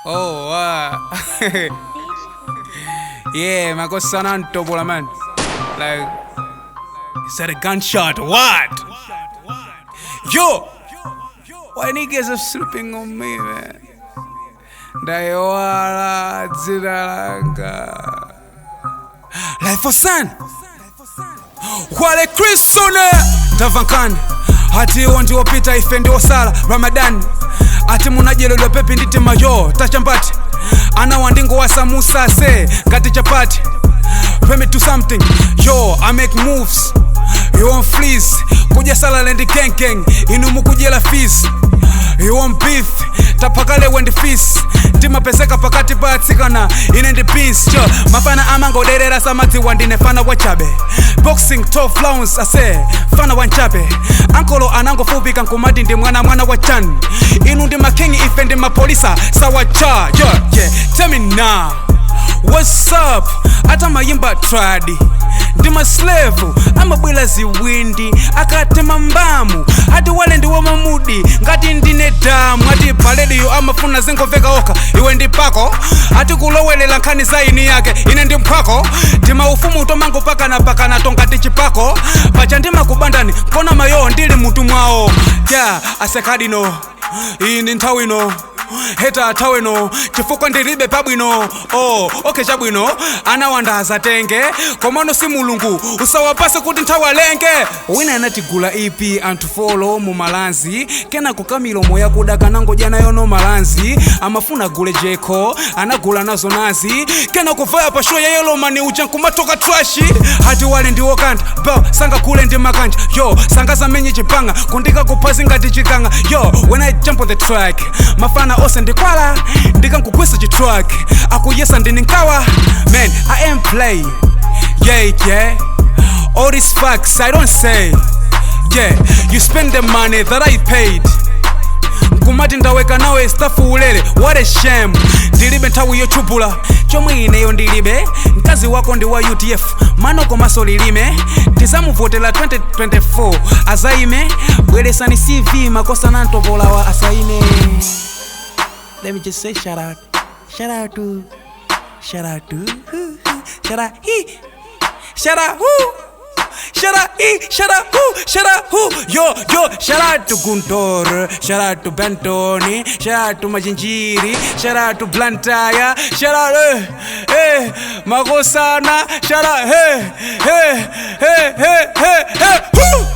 Oh, wow. Yeah, makosana ntobola man. Like, is that a gunshot? What? Yo! Why niggas are sleeping on me, man? Ndaiwala dzina langa. Life of Sun. Wale Krisone Tavankani ati iwo ndiwopita ife ndiwosala Ramadan ati munajeledwa pepi nditi mayo tachambati ana wandingowasamusa se ngati chapati. Let me do something, yo, I make moves. You won't fleas kudya salale ndi gang gang inu mukudyera fees. You won't beef taphakale wendi fees ndimapezeka pakati pa atsikana ine ndi peace cho mafana amangoderera samadziwa ndine fana wachabe boxing top rounds ase fana wanchabe ankolo anangofupika nkumati ndi mwana mwana wa chan inu ndi makingi ife ndi mapolisa sawacha yo yeah tell me now what's up atamayimba tradi ndi maslevu amabwera ziwindi akatema mbamu ati wale ndi wamamudi ngati ndine damu ati palediyo amafuna zingomveka okha iwe ndi pako ati kulowelela nkhani za ini yake ine ndi mphwako ndimaufumu tomangopakanapakana tongati chipako pacha ndimakubandani kona mayo ndili mutu mwawo ya asekadino iyi ndi nthawi ino heta athaweno chifukwa ndilibe pabwino oh okay chabwino anawanda azatenge komano si mulungu usawapase kuti nthawi alenge wina anatigula ipi anthu folo mu malanzi kenako kamilomo yakuda kanangodya nayo no malanzi amafuna gule jeko anagula nazo nazi kenako vaya pa show ya yelomani uja nkumatoka trashi hati wale ndiwokantha bo sangakule ndi makanja yo sangazamenye chipanga kundika kuphazi ngati chikanga yo when I jump on the track mafana ose ndikwala ndikankugwisa chitruck akuyesa ndini nkawa man I am play yeah yeah all these facts I don't say yeah you spend the money that I paid nkumati ndaweka nawe stafu ulere what a shame ndilibe nthawi yochupula chomwe ineyo ndilibe mkazi wako ndi wa UDF mano komanso lilime tizamuvotera 2024 azaime bweresani CV makosana ntopolawa asaine. Let me just say shout out. Shout out to shout out to shout out he shout out who shout out he shout out who shout out who yo yo shout out to Guntor, shout out to Bentoni, shout out to Majinjiri, shout out to Blantyre, shout out makosana shout out hey hey hey hey hey hey who.